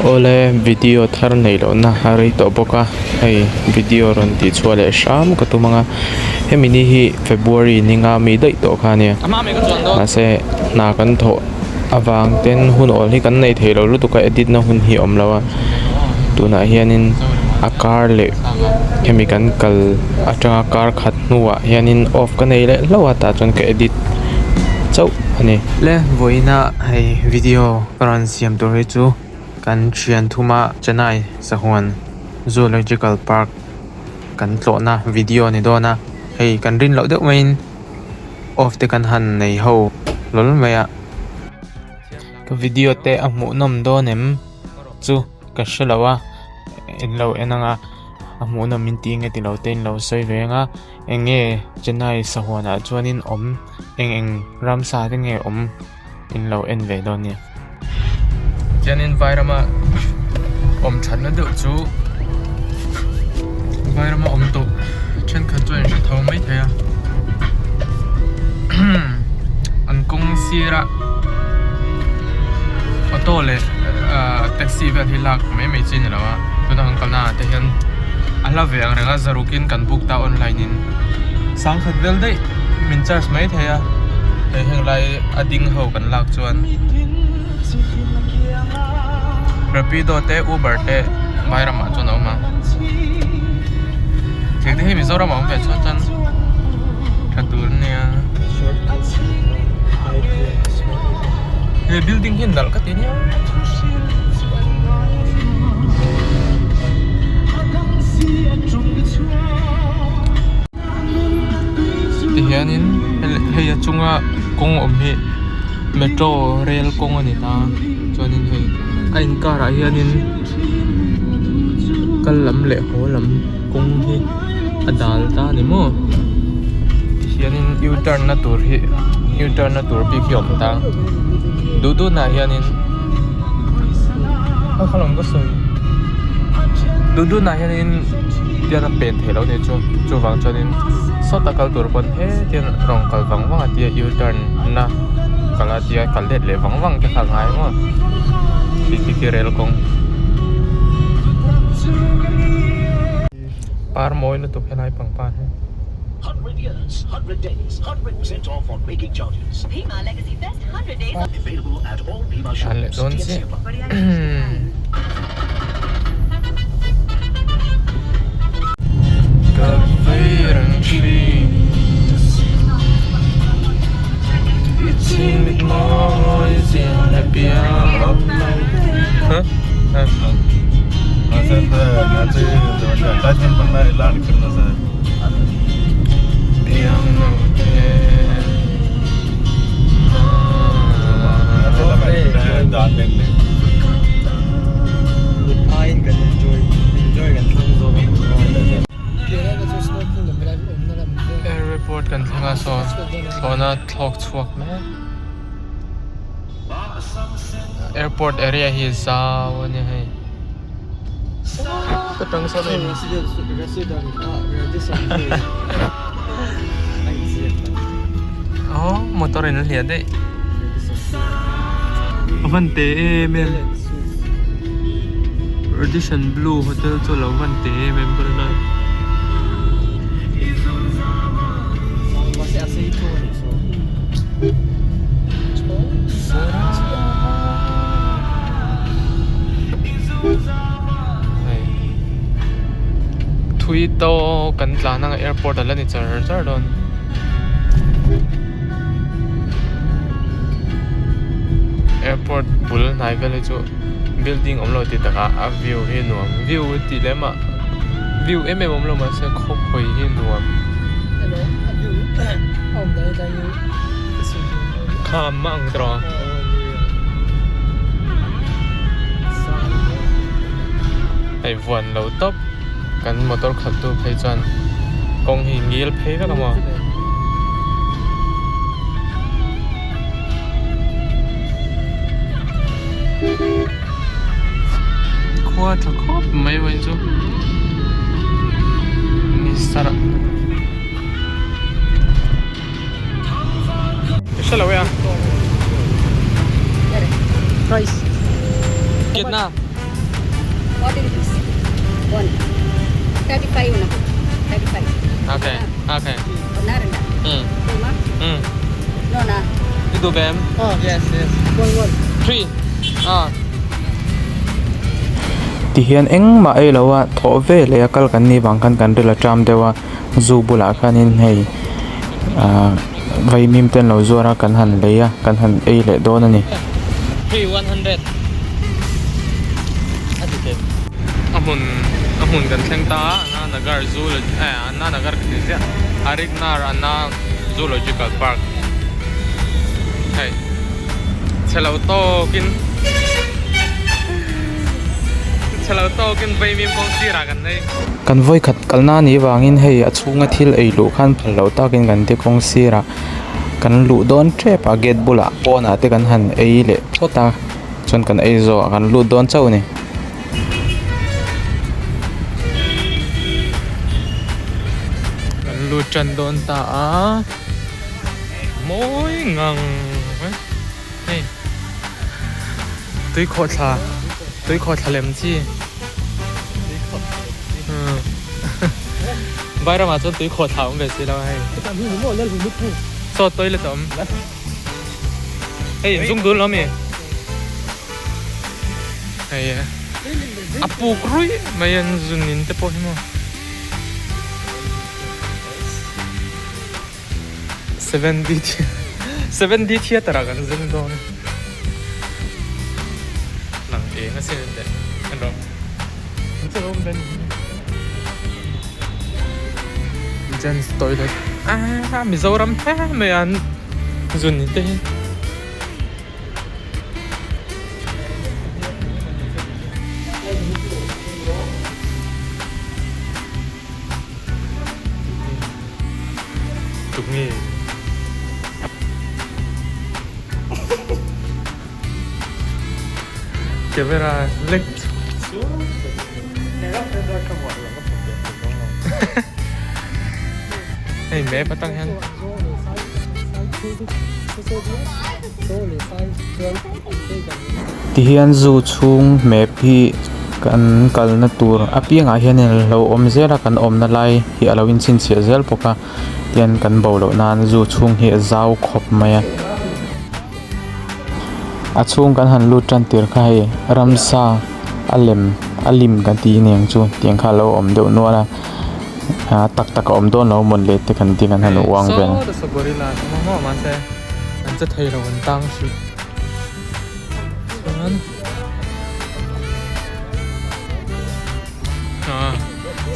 Awle video thar neih lohna a rei tawh bawk a hei video rawn tih chhuah leh hram ka tum ang a hemi ni hi February ni nga mi daih tawh kha a nia mahse hna kan thawh avang ten hun awl hi kan nei thei lo lutuk a edit na hun hi a awm lo a tunah hianin a kar leh hemi kan kal atanga kar khat hnuah hianin off ka nei leh hlauh a tah chuan ka edit chauh a ni. Le vawiina hei video ka rawn siam tur hi chu kan thian thuma Chennai sahuan Zoological Park kan tlawhna video a ni dawn a hei kan rin loh deuh maiin off te kan han nei ho hlawl mai a ka video te a hmuh nawm dawn em chu ka hre lo a in lo en ang a a hmuh nawm in tih nge tilo te in lo sawi ve ang a eng nge Chennai sahuan ah chuanin awm eng eng ramsa te nge awm in lo en ve dawn nia. Chuanin vairama awm thatna deuh chu vairama awm tawh thenkhat chuan in hre tho mai thei a an kawng sira auto leh ahh taxi vel hi lak mai mai chi a ni lo a tuna kan kalna ah te hian a hla ve ang reng a zarukin kan book ta online in sangkhat vel daih min charge mai thei a hei heng lai a ding ho kan lak chuan Rapido te Uber te vai ramah chuan a awm a thil te hi Mizoram ah a awm ve chuan chuan tha tur a nia he building hi nalh ka ti nia. Tihianin hei a chunga kawng awm hi metro rail kawng a ni ta chuanin hei a inkar ah hianin kal lam leh haw lam kawng hi a dal ta a ni maw tihianin u turn na tur hi u turn na tur bik hi a awm ta duh duh naah hianin a kha lawm ka sawi duh duh naah hianin. Tian a pen theih loh a nih chu chuvang chuanin sawta kal tur pawn hetiang rawn kal vang vang a tia u turn na kal a tia kal let leh vang vang te kha a ngai maw khi khi khi rel kawng par mawi lutuk helai pangpar hi. An leh dawn chiah. Ka vei reng thin I chhing mawi zia leh piang Piang no te Airport kan thleng a saw thlawhna thlawk chhuak mek airport area hi zau a nia hei ka tang sawn a in aw motor in a hliah daih a van te em em Radisson Blu hotel chu a lo van te em em ka rin a. Thui tawk kan tlan anga airport a la ni char char dawn. Airport bul hnai vel hi chu building awm lo tih takah a view hi nuam view tih lem ah view em em awm lo mahse khawpui hi nuam. Kham a ang tawh a. Hei vuan lo tawp kan motor khalh tu phei chuan kawng hi ngil phei vek a maw. Khua tha khawp mai vawiin chu ni sarah. Hre lo e a. Price. Kitna? Okay okay um um I duh ve em? Yes yes Three ah Tihian engmah ei lo a thawh ve leh a kal kan nih vang khan kan ril a ṭam deuh a zu bulah khanin hei ah vaimim te an lo zuar a kan han lei a kan han ei leh dawn a ni. A hmun a hmun kan thleng ta a Anna Nagar Zoo eh Anna Nagar ka ti ziah Arignar Anna Zoological Park hei chhe lo tawkin chhe lo tawkin vaimim kawng sirah kan nei. Kan vawikhat kalna anih vangin hei a chhunga thil ei luh khan phal loh takin kan ti kawng sirah kan luh dawn tep a gate bulah pawnah te kan han ei leh phawt a chuan kan ei zawh ah kan lut dawn chauh a ni. Kan lut tan dawn ta a mawi ngang mai hei tuikhawhthla tuikhawhthla lem chi vai ramah chuan tuikhawhthla a awm ve si lo a hei saw toilet a awm hei inzung dun lo ami hei a puk ruih mai an zun in te pawh hi maw. 7D 7D theater ah kan zung dawn lang eng a sin teh en rawh gents toilet ah Mizoram hle mai an zun te hi. Tuk nge? Camera lek Hei map atang hian Tihian zoo chhung map hi kan kalna tur apiangah hianin a lo awm zel a kan awmna lai hi a lo inchhinchhiah zel bawk a tian kan bo loh nan zoo chhung hi a zau khawp mai a a chhung kan han lut tan tir kha hei ramsa a lem a lim kan tih aniang chu tiang kha a lo awm deuh nual a a tak tak a awm dawn lo mawn le te kan ti kan han uang vel. An che thei lo an tang hrih chuan ah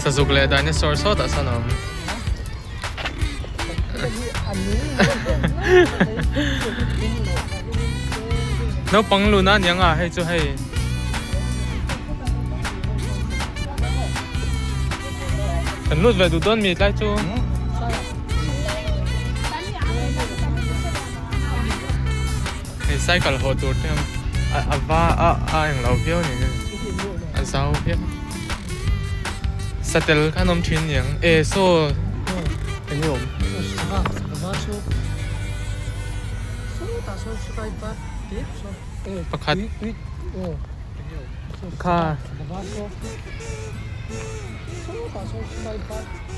sazuk leh dinosaur sawtah sawn a awm naupang luna a niang a hei chu hei kan lut ve duh dawn mi tlai chu. Hei cycle haw tur te a a va a a englo viau a ni a zau viau satel kha an awm thin niang e saw eng nge awm pakhat kha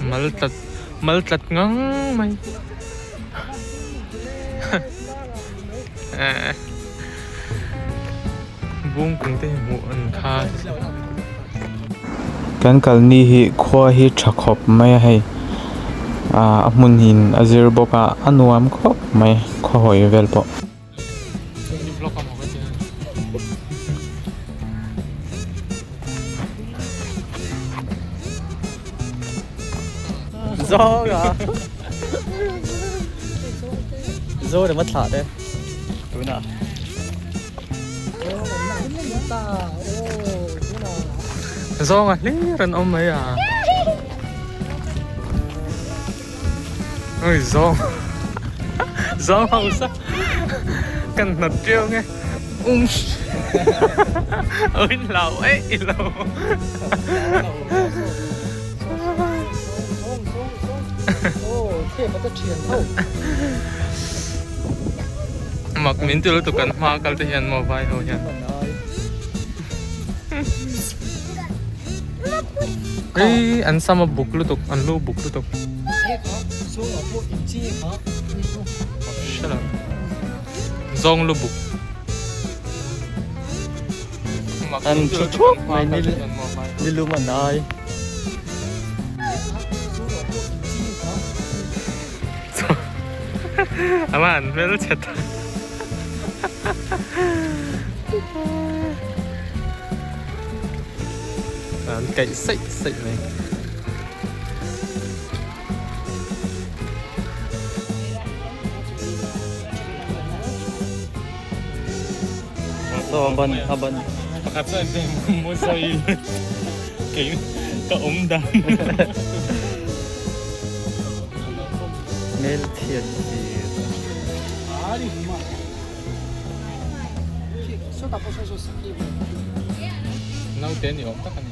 mal tlat mal tlat ngang mai. Bung kung te hi hmuh an kha Kan kalni hi khua hi tha khawp mai a hei ah a hmun in a zir bawk a a nuam khawp mai khaw hawi vel pawh. Zawng a Zo ringawt thlah te tunah. Zawng a hlir an awm mai a. Ui zawng zawng hausa kan hnawt ṭiau nge um ui hlau eih ilo. Mak min ti lutuk kan hma kal te hian maw vai ho hian. Ei an sam a buk lutuk an lu buk lutuk. Hre lo. Zawng lu buk. An thu thuak mai ni ni lum an ai. Ama an hmel chhe ta. An kaih saih saih mai. So a ban a ban. Pakhat chuan te mu sawi kei ka awm dan. Hmel thian tir. Naute ni awm tak a ni.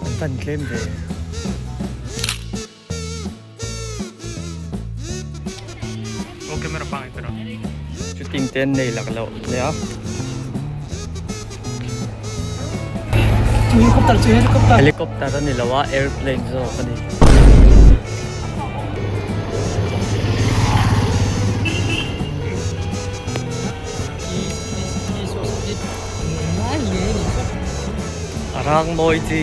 An tan tlem ve. Aw camera pangai tawh rawh. Shooting te an nei lak loh hle a. Helicopter chu helicopter. Helicopter a ni lo a airplane zawk a ni. A rang mawi chi.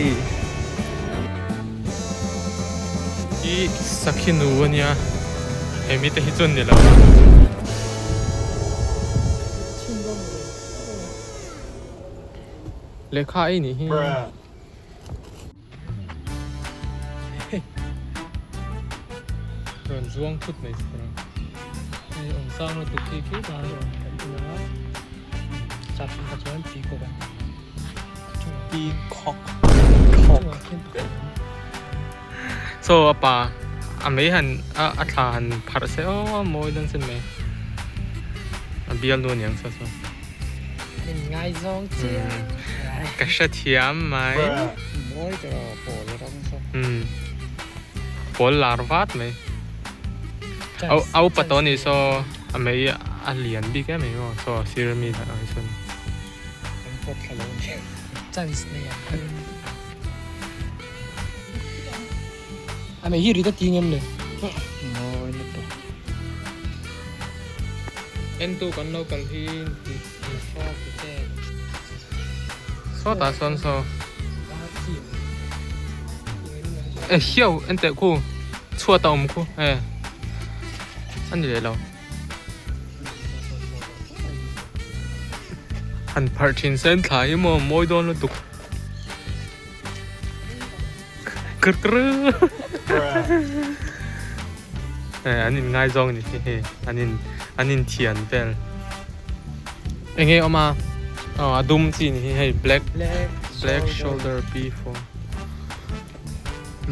I sakhi nu a nia he mite hi chuan ni lo a. Lehkha ei nih hi. Rawn zuang thut mai chu ka hei awm sang lutuk khi khi ta rawn kan en a sap kha chuan peacock an peacock so a pa a mei han a a thla han pharh se aw mawi dawn sin mai a bialnu aniang sa chu. Min ngaizawng chiah. Ka hrethiam mai. Mawi tawh a pawl rawng chu. Pawl lar vat mai. A upa tawh anih saw a mei a lian bik em em aw saw sir mi lah ang chuan. Kan pawt thla lo ni. Chance nei ang. A mei hi ri ta ting em le. Mawi lutuk. Entu kan lo kal hi Sawtah sawn saw e hiau en teh khu chhuat a awm khu e a ni leh lo han pharh thin se an thla hi maw mawi dawn lutuk. Kr kr an in ngaizawng ni hi hei an in an in thian vel enge awm a aw a dum chi ni hi hei black black shoulder b four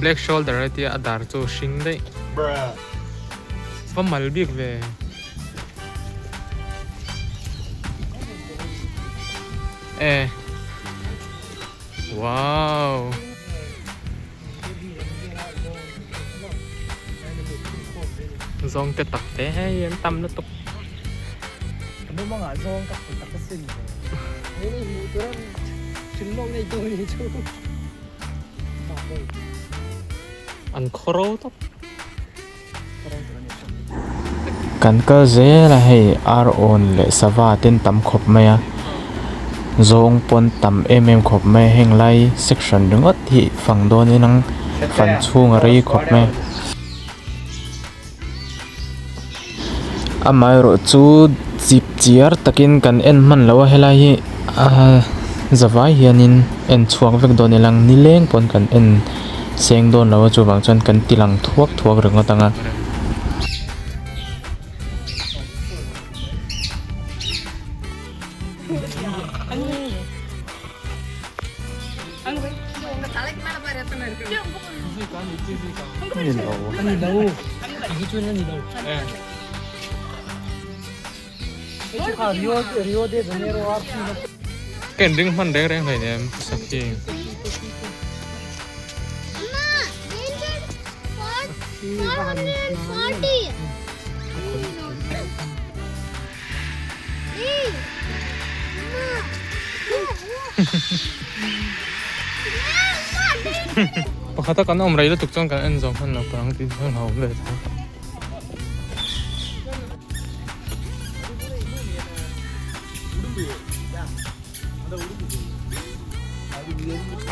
black shoulder a tia a dar chu hring daih va mal bik ve. E Wow. Zawng te tak te hei an tam lutuk. Ka mumangah zawng ka hmu tak asin. Hei ni hmuh tur an hrilhlawk nei tu ni chu. An khawro tawp. Kan kal zel a hei ar awn leh sava ten tam khawp mai a zawng pawn tam em em khawp mai a heng lai section ringawt hi fang dawn in ang fan chhung a rei khawp mai a amaherawh chu chip chiar takin kan en hman lo a helai hi ahh zavai hianin en chhuak vek dawn ila nileng pawn kan en. Seng dawn lo a chuvang chuan kan ti lang thuak thuak ringawt ang a. Ka in ring hman reng reng hleinem sakhi. Pakhata kan awm rei lutuk chuan kan en zawm hman lo parang tih chuan a awm ve tho.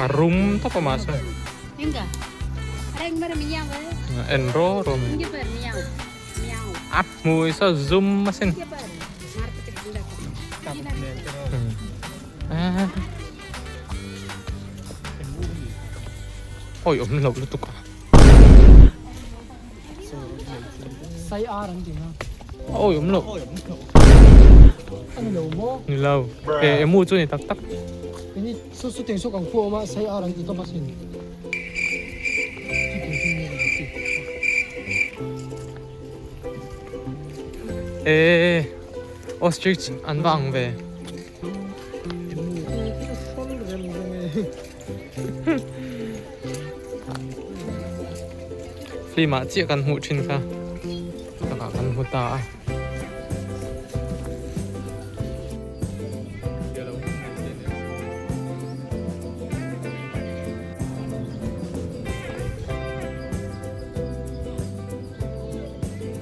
A rum tawp a mahse. En ro ro mai. A hmui saw zum asin. Awi awm lo lutuk a. Sai ar an ti na. Awi awm lo. Ani lo maw? Ni lo. E emu chu ni tak tak. Ini su su teng su kang phu awm a sai ar an ti tawp asin. E ostrich an va ang ve. Film ah chiah kan hmuh thin kha takah kan hmu ta a.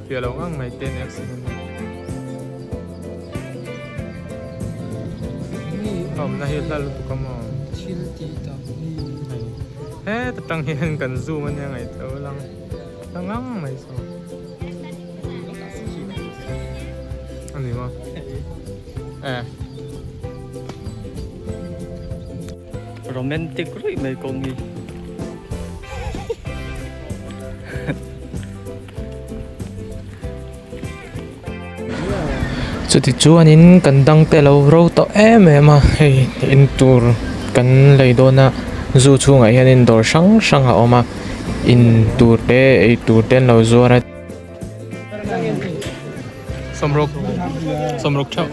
Piah lo ngang mai ten accident a awmna hi hla lutuk a maw thil tih tak hi heta tang hian kan zoom ania ngaihtuah lang hla ngang mai saw a ni maw e Romantic ruih mai kawng hi. Chuti chuanin kan dang te lo ro tawh em em a hei in tur kan lei dawn a zoo chhungah hianin dawr hrang hrang a awm a in tur te ei tur te an lo zuar a. Sawmruk sawmruk theuh.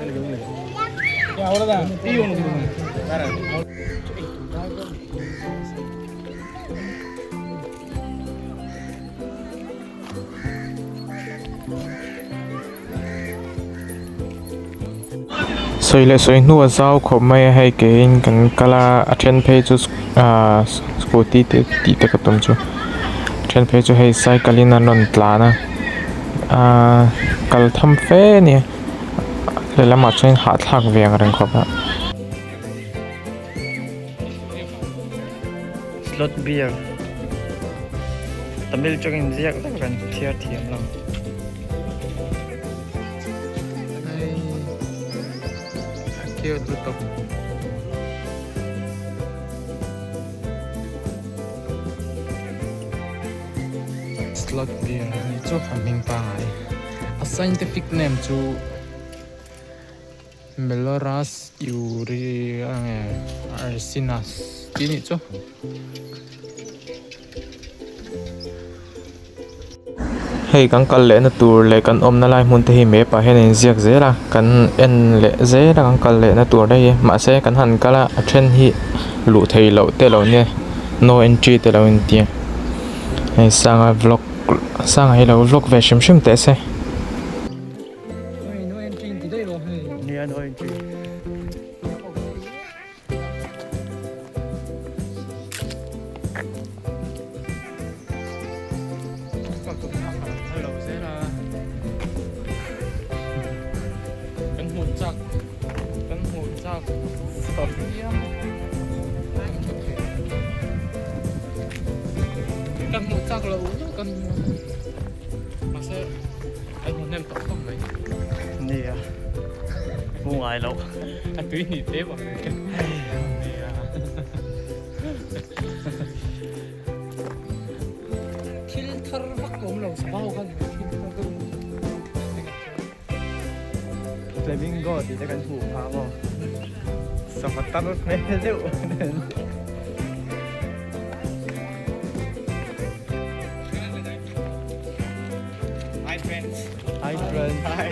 Sawi leh sawi hnu a zau khawp mai a hei keiin kan kal a a then phei chu ahh scooty te tih te ka tum chu a then phei chu hei cycle in an rawn tlan a ahh kal tham fe a ni lehlamah chuan hahthlak ve ang reng khawp a. Slot beer Tamil tawngin ziak vek kan chhiar thiam lo. Hei a cute lutuk. Slot beer a nih chu a hming pangai. A scientific name chu. Meloras ursinus tih anih chu. Hei kan kal lehna tur leh kan awmna lai hmun te hi map ah hian a inziak zel a kan en leh zel a kan kal lehna tur te hi mahse kan han kal a a then hi luh theih loh te lo nia no entry te lo inti a hei sanga vlog sanga hi lo vlog ve hrim hrim teh se. An hmu hnem tawh khawp mai. Nia, hmu ngai loh. A tui hnih te bawk nen. Nia. Thil thar vak awm lo sava ho khan thil thar deuh in Flamingo tih te kan hmuh phah maw? Sava tar hmel deuh nen. Hi friends. Hi friends. Hi.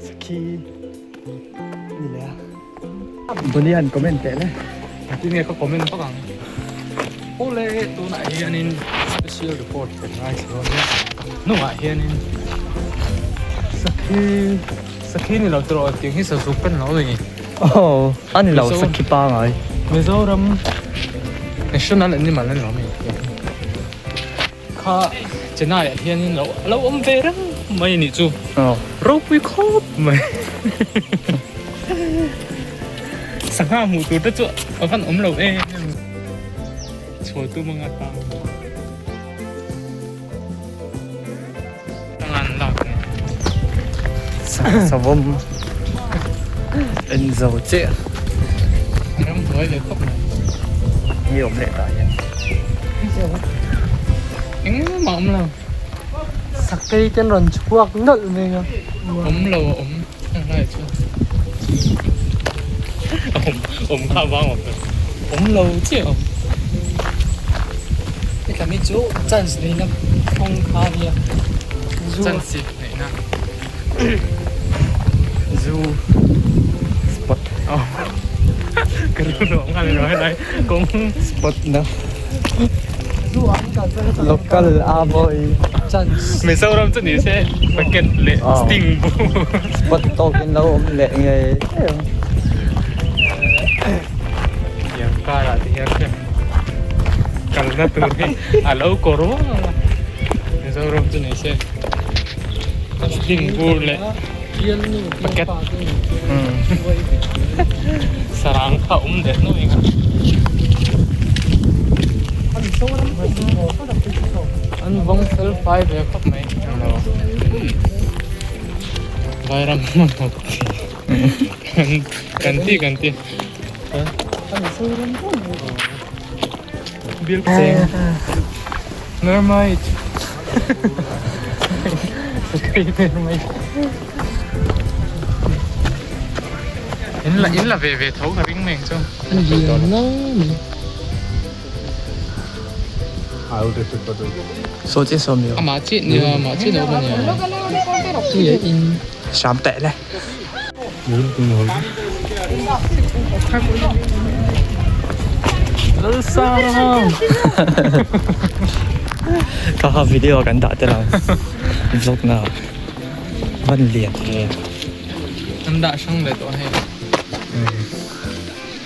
Sakhi ni le a. Bunny han comment teh le. Tinge ka comment vak ang. Awle tunah hianin. Special report kan ngaithla dawn nia. Hnungah hianin sakhi sakhi ni lo tawh tiang hi sazuk kan lo ni. Oh, a ni lo sakhi pangai. Mizoram National Animal a ni lo mi. Kha Chennai ah hianin lo lo awm ve reng mai a nih chu. Ropui khawp mai. Sangha hmuh tur te chu a van awm lo em. Chhuah tum anga tang. Tangan lak ni. Savawm en zo chiah. Ram hnuai ve khawp mai. Nge awm leh tah hian. Engmah awm lo. Sakei te an rawn chhuak nawlh mai a. Awm lo a awm heng lai chuan. Awm awm kha vang awm lo. Awm lo chiah awm. Heta mi chu chance neihna kawng kha a nia. Chance neihna. Zu spot. Ka rilru awm nghal emaw helai kawng spot na. Local a mawi. Chance. Mizoram chu ni se packet leh sting bu. Spot tawkin lo awm leh ngei ngei ang. Tiang karah te hian hriat kalna tur hi a lo kawr vang a Mizoram chu ni se sting bur leh packet sarang kha awm leh nuai ang a. An vawng fel fai ve khawp mai englo vairam hman ho kan ti kan ti bill cheng mermaid mermaid in la in la ve ve tho ka ring mai ang chu. Saw che saw mi Amah chiah nia amah chiah lo awm ania. Hram teh le. Lalsang. Kha kha video kan dah tel ang vlog na van lian ve. An dah hrang leh tawh hei.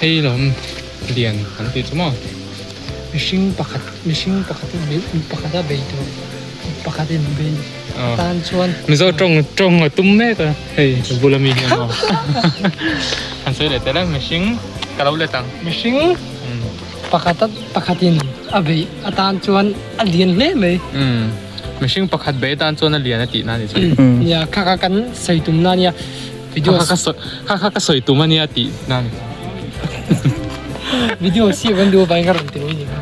Hei lawm lian an tih chu maw? Mihring pakhat mihring pakhat pakhat a bei tur pakhat in bei tan chuan Mizo tawng tawng a tum mek a hei a bula mi hian maw han sawi leh tel a mihring ka lo let ang mihring pakhat a pakhat in a bei atan chuan a lian hle mai mihring pakhat bei atan chuan a lian a tih na ni chu nia kha kha kan sawi tum na nia Video kha kha ka sawi tum ania tih na ni. Video siam kan duh avangin ka rawn ti mai ni kha.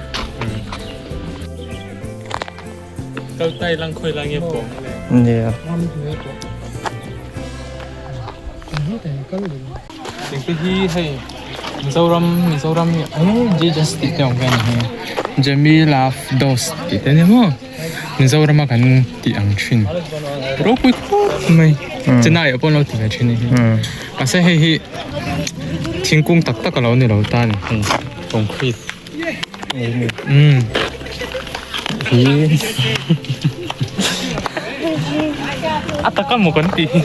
Kal tai lang khawi lai nge pawh le. Nia. Ram hnuai pawh. Kal lo. Engte hi hei Mizoram Mizoram hi eh Jesus tih te awm ve a ni hi. Jemmy love dos tih te ania maw. Mizorama kan tih ang thin ropui khawp mai Chennai ah pawh an lo ti ve thin a ni mahse hei hi thingkung tak tak a lo ni lo ta a ni hei concrete umm a taka maw kan tih hi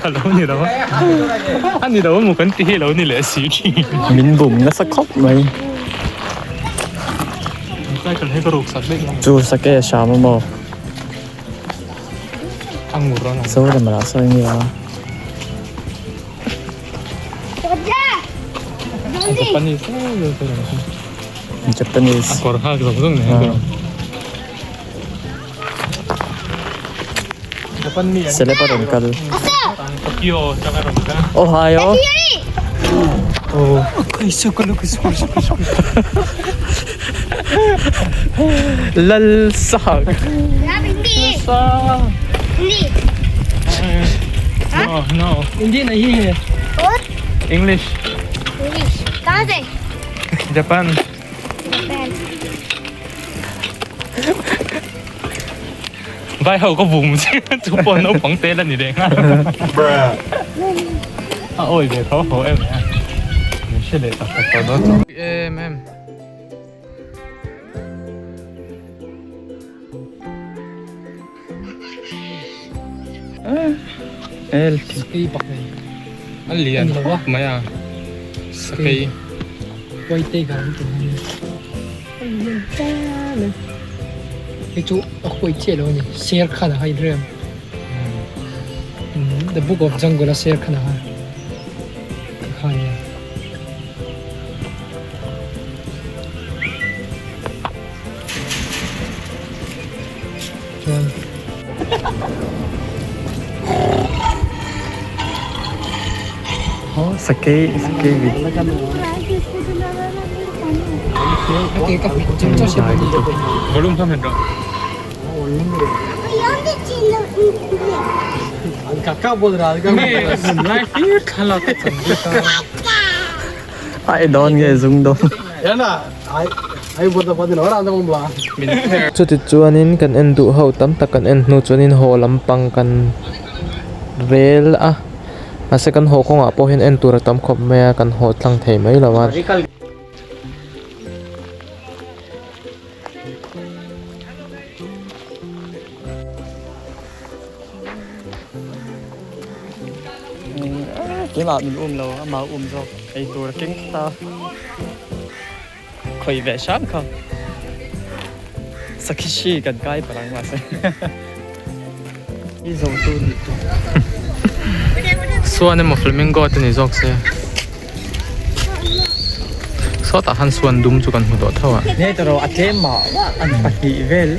a lo ni lo a a ni lo emaw kan tih hi a lo ni leh si thin min bum nasa khawp mai. Chu sake a hram a maw? Zoram ah sawi nge a? Japanese. Celeb a rawn kal. Ohio. Oh. Lal sak. No, no. Hindi nahi hai. English. Japan. Vai ho ka vum che chu pawh naupang te la ni leh nghal a awi ve tho tho em a min hre leh tak tak tawh dawn em em. Sakei bak nei. A lian khawp mai a sakei. White tiger an tih ang a lian hle mai. Hei chu a huai chiah lo a ni Sher Khan a kha inrem The book of jungle a Sher Khan a kha kha a nia. Chuan. Sakei sakei vit. Volume kha hmet rawh. Ai dawn nge zung dawn. Chuti chuanin kan en duh ho tam tak kan en hnu chuanin haw lampang kan rel a mahse kan haw kawngah pawh hian en tur a tam khawp mai a kan haw tlang thei mai lo a. Keimah min um lo amah um zawk ei tur a keng ta khawi ve hram kha sakhi hri kan kai palh ang mahse i zo tu nih chu. Suan emaw flamingo te ni zawk se sawtah khan suan dum chu kan hmu tawh tho a. Nge tawh a tlem mah mah an pahnih vel.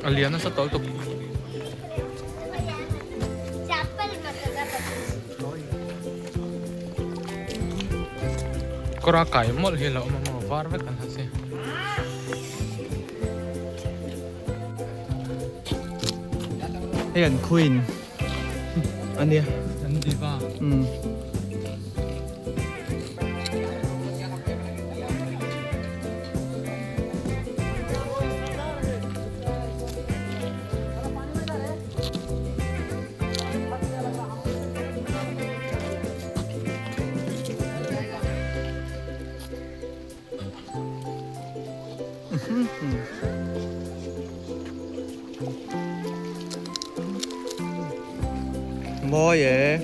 A lian nasa tawlh tuk. Kawr a kai mawlh hi a lo awm a maw var vek an ha si. Hei an queen a nia. An diva. Umm. Mawi e.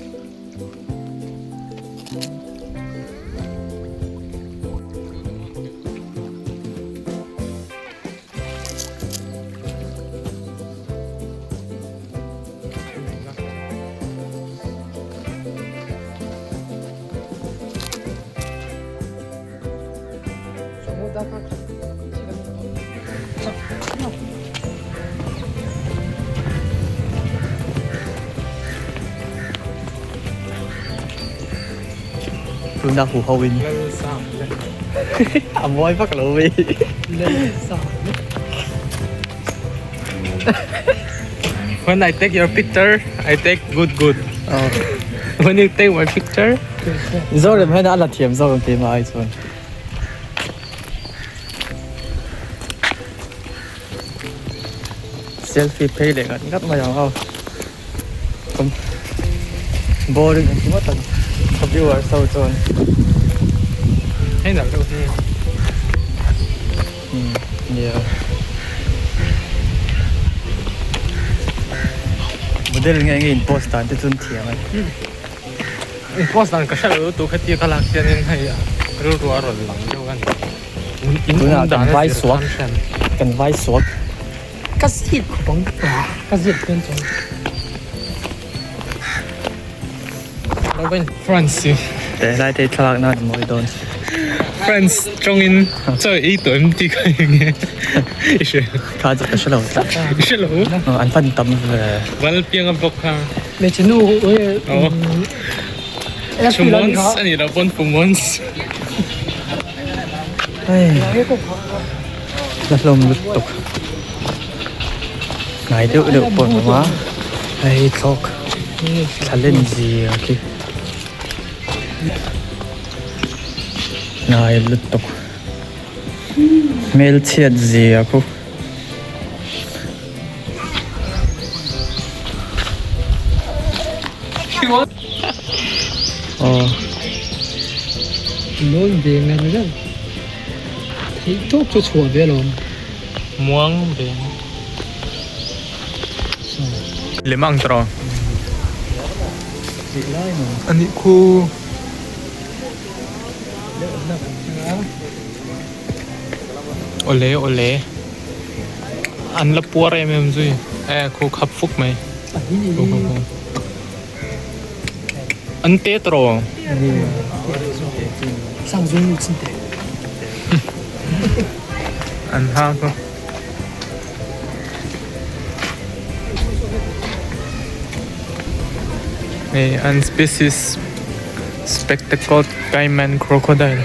Tuna hu ho in a mawi vak lo mai. When I take your picture, I take good good. When you take my picture, Zoram hian a la thiam zawk ang keimah ai chuan. Selfie phei leh ngat ngat mai ang aw. Boring ang ti ngawt ang ka viewers ho chuan. Hei nalh deuh hi. Umm nia. Model nge nge in post dan te chuan thiam a ni. In post dan ka hre lo lutuk heti ka lak hianin hei rilru a rawn lang deuh a ni. In Tunah awm kan dan a vai zir suak khan hriat. kan vai suak. Ka zit khawp ang ka zit dawn chuan. Robin France hi. Teh lai te thlalak nan a mawi dawn. France tawngin chaw ei tawh em tih kha eng nge i hria? Kha chu ka hre lo tlat. I hre lo? An fan tam ve. Valpianga bawk kha. Hmeichhe nu Chumons a nih loh pawn Pumons. Hei la hlawm lutuk hnai deuh deuh pawh an awm a hei thlawk thla len zia khi hnai lutuk hmelchhiat zia khu. Aw. Lawn ve ngar ngar. Theih tawp chu chhuah ve alawm. Muang ve. Lem ang tawh anih khu. Awle awle an la puar em em zui e khu khap fuk mai khu khu khu an te tawh an ha khu. Hei an species spectacled caiman crocodile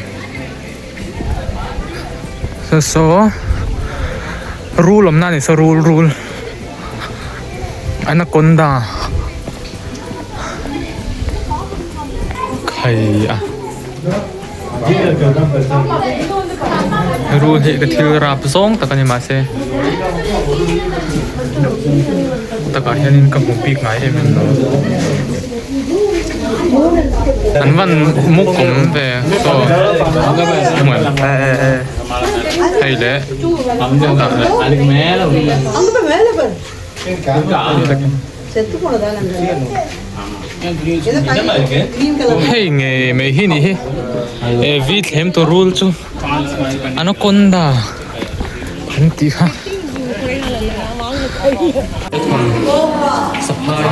saw saw rul awmna a ni saw rul rul anaconda khai a. Rul hi ka thil rap zawng tak a ni mahse takah hianin ka hmu bik ngai em em lo an van muk awm ve saw hmuh em hei leh Hei ngei mai hi ni hi e vi thlem tur rul chu anaconda an tih kha saphai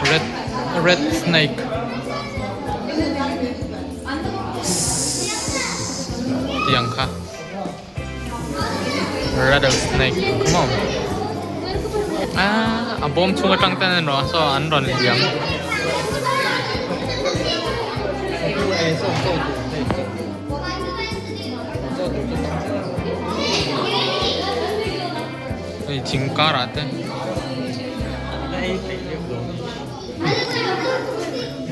Red red snake tiang kha. Rattlesnake ang maw ah a bawm chhung atang ten an rawn saw an rawn liam. Hei thing karah te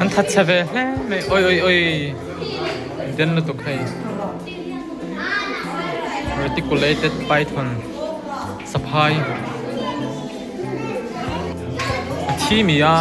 an that chhe ve hle mai oi oi oi den lutuk hei. Reticulated python saphai a thi mi a.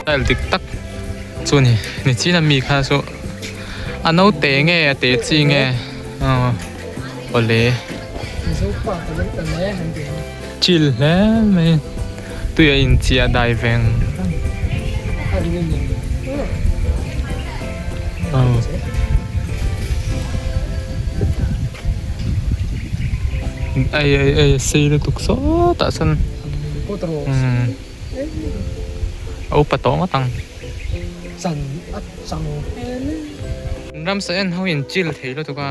Style dik tak chu ni ni chin a mi kha chu a naute nge a te chi nge aw awle chill hle mai tui a inchiah dai veng aw. Ei ei ei a sei lutuk sawtah chuan umm a upa tawh ngawt ang. Ramsa en ho in chill thei lutuk a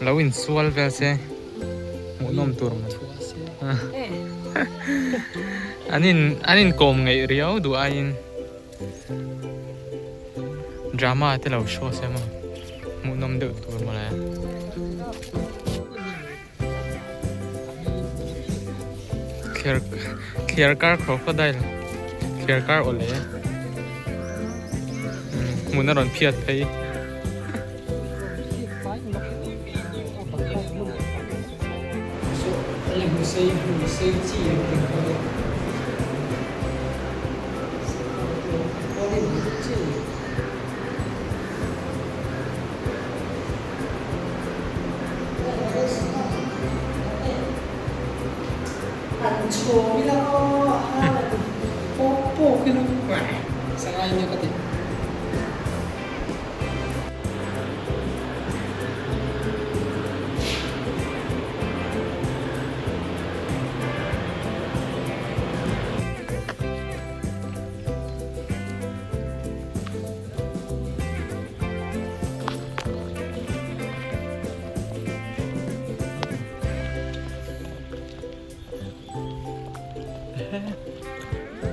lo insual vel se hmuhnawm tur an in an inkawm ngeih riau duh aiin. Drama te lo show se maw hmuhnawm deuh tur mawle. Thliar thliar kar crocodile thliar kar awle hmun a rawn phiat phei.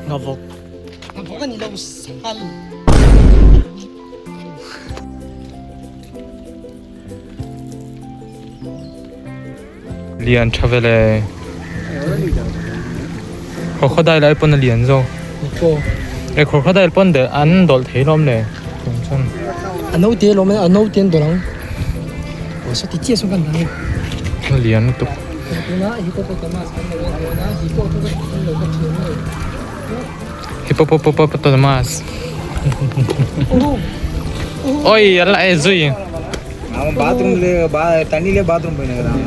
Ngavawk. Ngavawk a ni lo sal. Lian tha vele. Crocodile lai pawn a lian zawk. E crocodile pawn de an dawlh thei lawm le tum chuan. A naute lawm a naute an dawlh ang. Aw saw ti chiah sawn kan dang. A lian lutuk. Tuna hippopotamus kan lo en dawn a hippopotamus kan lo ka thiam lo. Hippopotamus. Oi an la e zui. அவன் பாத்ரூம்ல பா தண்ணியிலே bathroom போயினுக்குறான்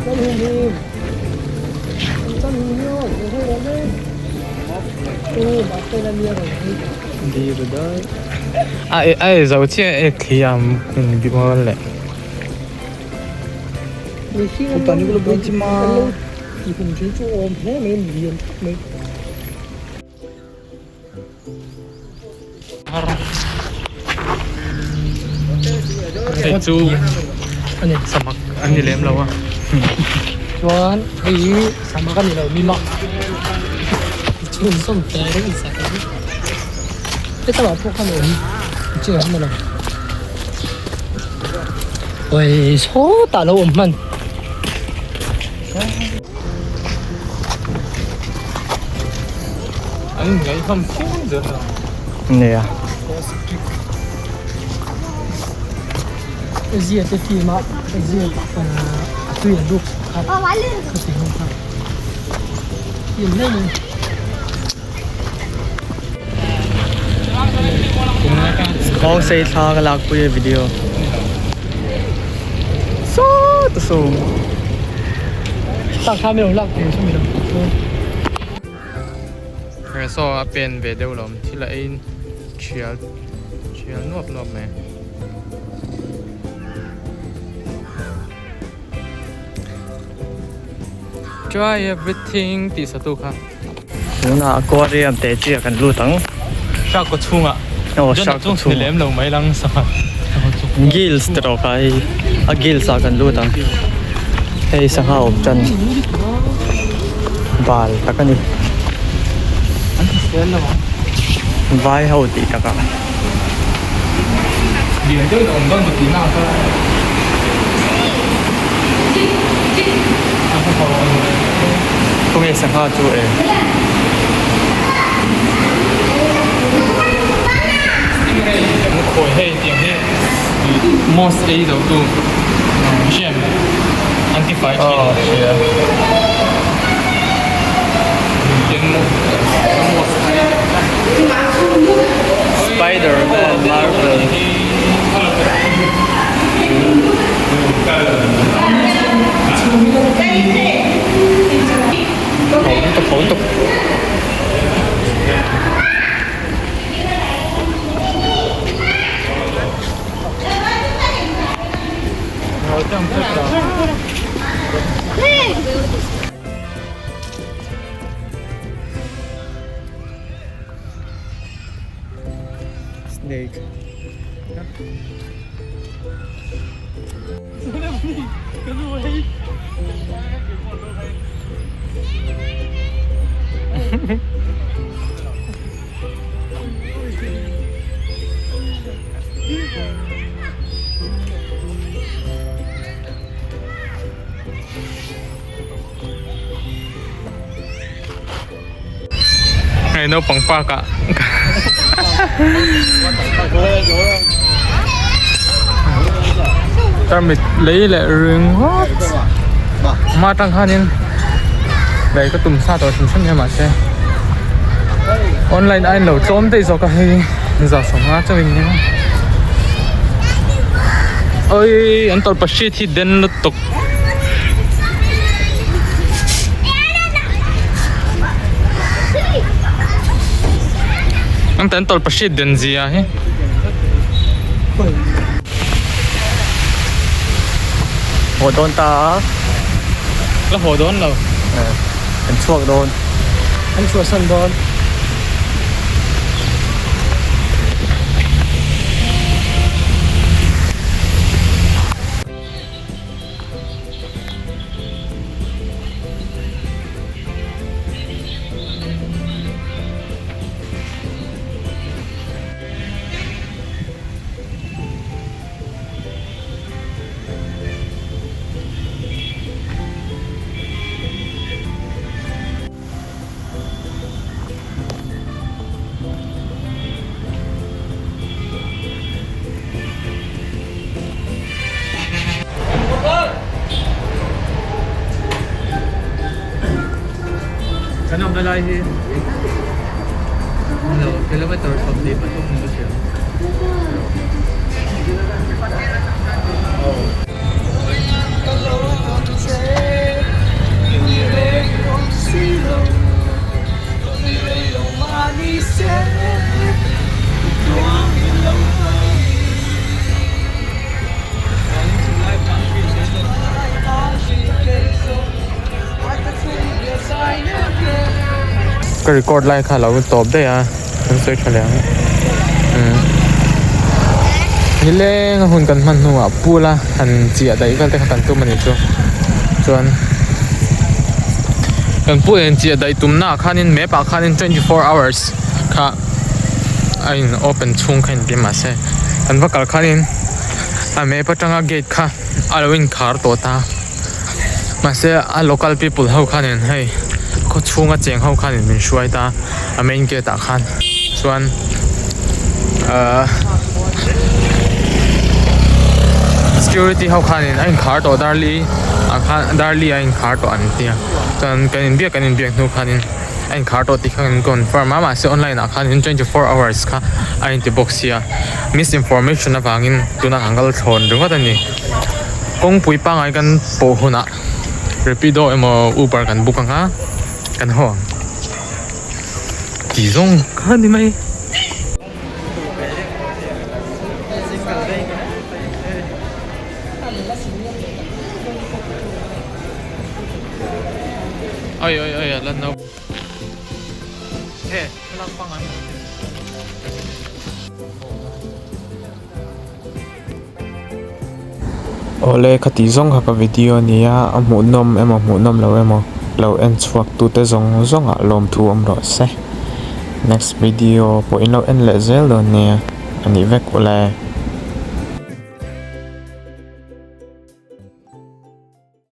A a e zo chiah e thli a bik mawl leh. Hei chu samak an ni lem lo a. Chuan hei hi samak a ni lo mi mak chhunzawm tel reng in sak ang hetlaiah pawh khan a awm chin a awm a lo hawi sawtah a lo awm hman. An ngaihham phian zel a. Nia. Zia te film a zia a tui an ruk kha ka ti ho kha film mai mai. Kawng sei thla ka lak pui a video sawt a saw. Tak kha mi lo lak ve chu mi lo. Saw a pen ve deuh lo thil a ein thial thial nuap nuap mai. Try everything tih sa tu kha. Tunah aquarium teh chiah kan lut ang. Shark kaw chhungah. Aw shark kaw chhungah. Ni lem lo mai lang sangha. Gills te rawh kha hei a gills ah kan lut ang. Hei sangha awm tan bal tak a ni. Vai ho tih takah. Lian deuhin a awm dawn tih na kha. Khawnge sangha chu e. An khawi hei tiang hi moss ei zo tu jam an ti fai thin. Aw hria. Tiang moss Spider man Marvel. Snake. Hei naupang park ah tarmit lei leh ringawt hma atang khanin lei ka tum sa tawh hrim hrim nia mahse online a inlo tlawm daih zawk a hei za sawmnga chauhin nia awii an tawlhpahrit hi den lutuk. An tan tawlhpahrit den zia hi. Haw dawn ta a. La haw dawn lo. Kan chhuak dawn. Kan chhuahsan dawn. Kan awmna lai hi lo kilometer 23 ni ka hria. Ka record lai kha lo tawp daih a kan sawi tha leh ang umm nileng a hun kan hman hnuah pool a han chiah daih vel te kha kan tum a nih chu chuan kan pool in chiah daih tumna ah khanin map ah khanin 24 hours kha a in open chhung kha in ti mahse kan va kal khanin a map atanga gate kha a lo inkhar tawh ta mahse a local people ho khanin hei khaw chhunga cheng ho khanin min hruai ta a main gate ah khan chuan ahh security ho khanin a inkhar tawh darli ah khan darli a inkhar tawh an tia chuan kan inbiak kan inbiak hnu khanin a inkhar tawh tih kha kan confirm a mahse online ah khanin 24 hours kha a inti bawk sia misinformation avangin tunah kan kal thlawn ringawt a ni kawngpui pangngai kan pawh hunah rapido emaw uber kan book ang a kan haw ang tih zawng kha a ni mai. Oi oi oi a la no. He thlalak pangngai. Awle khati zawng kha ka video a ni a a hmuhnawm emaw hmuhnawm lo emaw lo en chhuak tute zawng zawngah lawmthu awm rawh se next video pawh in lo en leh zel dawn nia a nih vek ule.